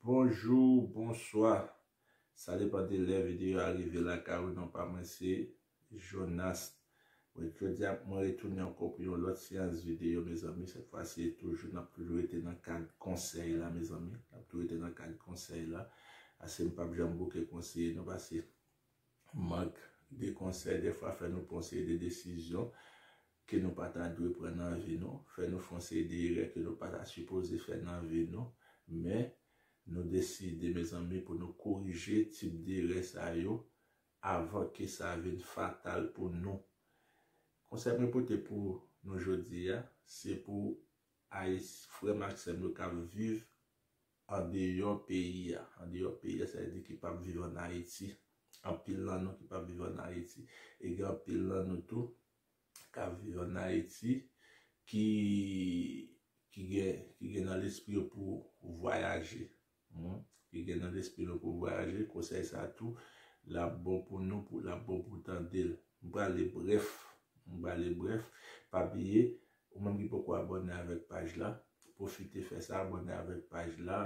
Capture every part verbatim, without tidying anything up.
Bonjou, bonswa. Sa depann de lè videyo a rive lakay ou. Non pa mwen se Jonas. Wi, jodi a mwen retounen ankò pou yon lòt seyans videyo, mezanmi. Sèt fwa si toujou, n ap toujou rete nan kad konsèy la, mezanmi. N ap toujou rete nan kad konsèy la. Ase m p ap janm bouke konseye nou, pase mank de konsèy, defwa, fè nou pran seri de desizyon ke nou pa ta dwe pran nan vi nou, fè nou fè yon seri de erè ke nou pa ta sipoze fè nan vi nou, men nou deside, mezanmi, pou nou korije tip de erè sa yo avan ke sa vin fatal pou nou. Konsèy mwen pote pou nou jodi a, se pou Ayis-, frè m ak sè m yo k ap viv andeyò peyi a. Andeyò peyi a, sa vle di ki p ap viv ann Ayiti. Anpil nan nou ki p ap viv ann Ayiti. E gen anpil nan nou tou k ap viv ann Ayiti ki, ki gen, ki gen nan lespri yo pou vwayaje. Hmm? Ki gen nan lespri yo pou vwayaje. Konsèy sa tou, l ap bon pou nou, pou, l ap bon pou tande l. M prale brèf. M prale brèf. Pa bliye, ou menm ki poko abòne avèk paj la, pwofite fè sa, abòne avèk paj la,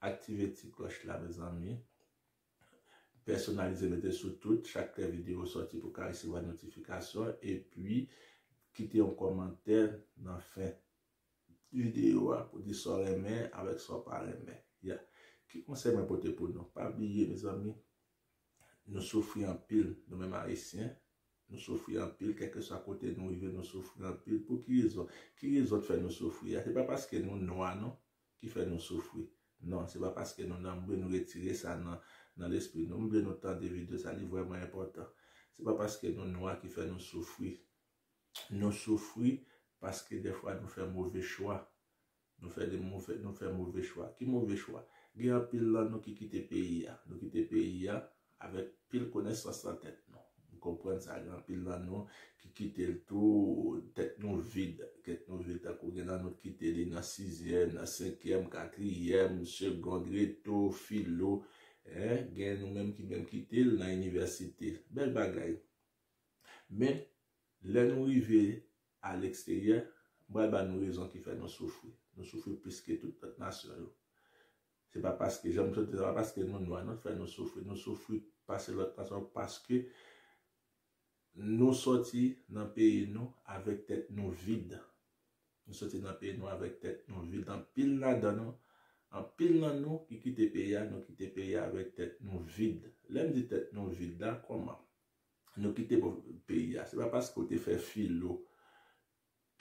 aktive ti klòch la, mezanmi. Pèsonalize, mete sou tout, chak lè videyo sòti pou ka resevwa notifikasyon, epi kite yon kòmantè nan fen videyo a pou di sa w renmen avèk sa w pa renmen. Ya. Ki konsèy mwen pote pou nou? Pa bliye, mezanmi, nou soufri anpil, nou menm Ayisyen, nou soufri anpil, kèlkeswa kote nou rive, nou soufri anpil. Pou ki rezon? Ki rezon k fè nou soufri a? Se pa paske nou nwa, non, ki fè nou soufri. Non, se pa paske nou nwa, m vle nou retire sa nan, nan lespri nou. M vle nou tande videyo sa, li vrèman enpòtan. Se pa paske nou nwa ki fè nou soufri. Nou soufri paske defwa nou fè move chwa. Nou fè de move, nou fè move chwa. Ki move chwa? Gen anpil nan nou ki kite peyi a. Nou kite peyi a avèk pil konesans nan tèt nou. Nou konprann sa, gen anpil nan nou ki kite l tou, tèt nou vid. Tèt nou vid, tankou gen nan nou ki kite li nan sizyèm, nan senkyèm, katriyèm, segond, reto, filo. Hein? Gen nou menm ki menm kite l nan inivèsite. Bèl bagay. Men, lè nou rive a leksteryè, m pral ba nou rezon ki fè nou soufri. Nou soufri plis ke tout lòt nasyon yo. Se pa paske, jan m sot di, se pa paske nou nwa, non, fè nou soufri. Nou soufri pase lòt nasyon paske nou sòti nan peyi nou avèk tèt nou vid. Nou sòti nan peyi nou avèk tèt nou vid. Anpil ladan nou, anpil nan nou ki kite peyi a, nou kite peyi a avèk tèt nou vid. Lè m di tèt nou vid la, kòman? Nou kite po-, peyi a. Se pa paske w te fè filo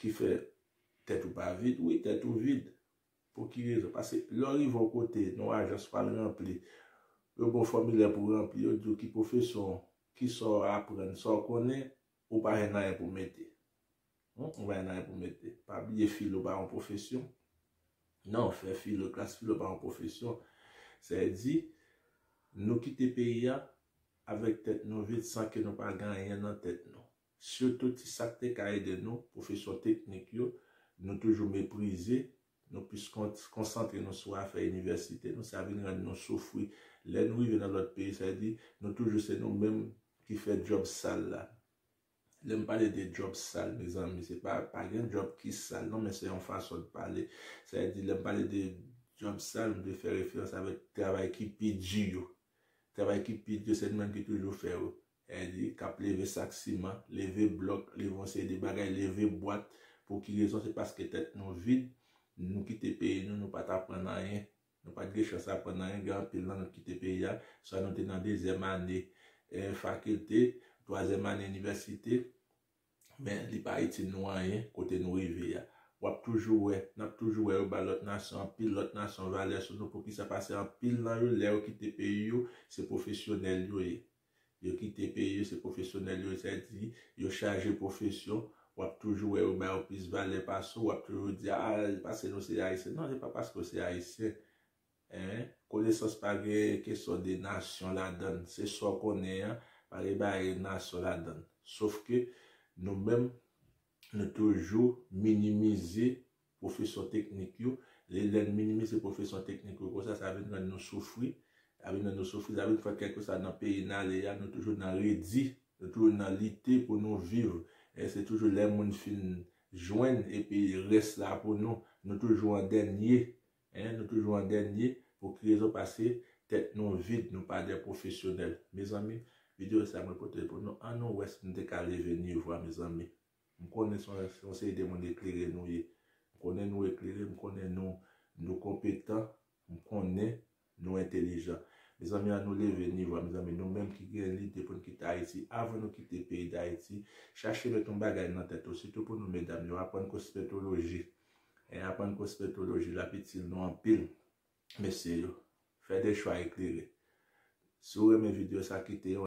ki fè tèt ou pa vid. Wi, tèt ou vid. Pou ki rezon? Paske lè w rive yon kote, nan yon ajans, w al ranpli, yo ba w fòmilè pou w ranpli, yo di w ki pwofesyon, ki sa w aprann, sa w konnen, ou pa jwenn anyen pou w mete. Hmm, ou pa jwenn anyen pou w mete. Pa bliye filo pa yon pwofesyon. Non, fè filo, klas filo pa yon pwofesyon. Sa vle di, nou kite peyi a avèk tèt nou vid san ke nou pa gen anyen nan tèt nou. Sitou ti sa k te ka ede nou, pwofesyon teknik yo, nou toujou meprize, nou plis kon-, konsantre nou sou afè inivèsite nou, sa vin rann nou soufri. Lè nou rive nan lòt peyi, sa vle di, nou toujou se nou menm ki fè djòb sal la. Lè m pale de djòb sal, mezanmi, se pa, pa gen djòb ki sal, non, men se yon fason de pale. Sa vle di, lè m pale de djòb sal, m vle fè referans avèk travay ki pi di yo. Travay ki pi di yo, se nou menm ki toujou fè yo. Sa vle di, k ap leve sak siman, leve blòk, leve yon seri de bagay, leve bwat. Pou ki rezon? Se paske tèt nou vid, nou kite peyi nou, nou pa t aprann anyen. Nou pa t gen chans aprann anyen, gen anpil nan nou kite peyi a, swa nou te nan dezyèm ane, eh, fakilte, twazyèm ane inivèsite, men li pa itil nou anyen kote nou rive a. W ap toujou wè, n ap toujou wè yo ba lòt nasyon, anpil lòt nasyon valè sou nou. Poukisa? Paske anpil nan yo, lè yo kite peyi yo, se pwofesyonèl yo ye. Yo kite peyi yo, se pwofesyonèl yo, sa vle di, yo chaje pwofesyon, w ap toujou wè yo ba yo plis valè pase w, w ap toujou di, "Ah, paske nou se Ayisyen." Non, se pa paske w se Ayisyen. Hein? Konesans pa gen kesyon de nasyon ladan l. Se sa w konnen an, pa gen bagay nasyon ladan l. Sof ke nou menm, nou toujou minimize pwofesyon teknik yo. Lè, lè n minimize pwofesyon teknik yo konsa, sa vin rann nou soufri. Sa vin rann nou soufri, sa vin fè kèlkeswa nan peyi n ale a, nou toujou nan redi, nou toujou nan lite pou nou viv. E se toujou lè moun fin jwenn, epi rès la pou nou, nou toujou an dènye. Hein, nou toujou an dènye, Pou ki rezon? Paske tèt nou vid, nou pa de pwofesyonèl. Mezanmi, videyo sa mwen pote pou nou. An nou wè si nou te ka leve nivo a, mezanmi. M konnen se yon, se yon seri de moun eklere nou ye. M konnen nou eklere, m konnen nou, nou konpetan, m konnen nou entelijan. Mezanmi, an nou leve nivo a, mezanmi, nou menm ki gen lide pou n kite Ayiti, avan nou kite peyi Dayiti, chache met yon bagay nan tèt ou, sitou pou nou medam yo, aprann kosmetoloji. E aprann kosmetoloji l ap itil nou anpil, mesye yo. Fè de chwa eklere. Si w renmen videyo sa, kite yon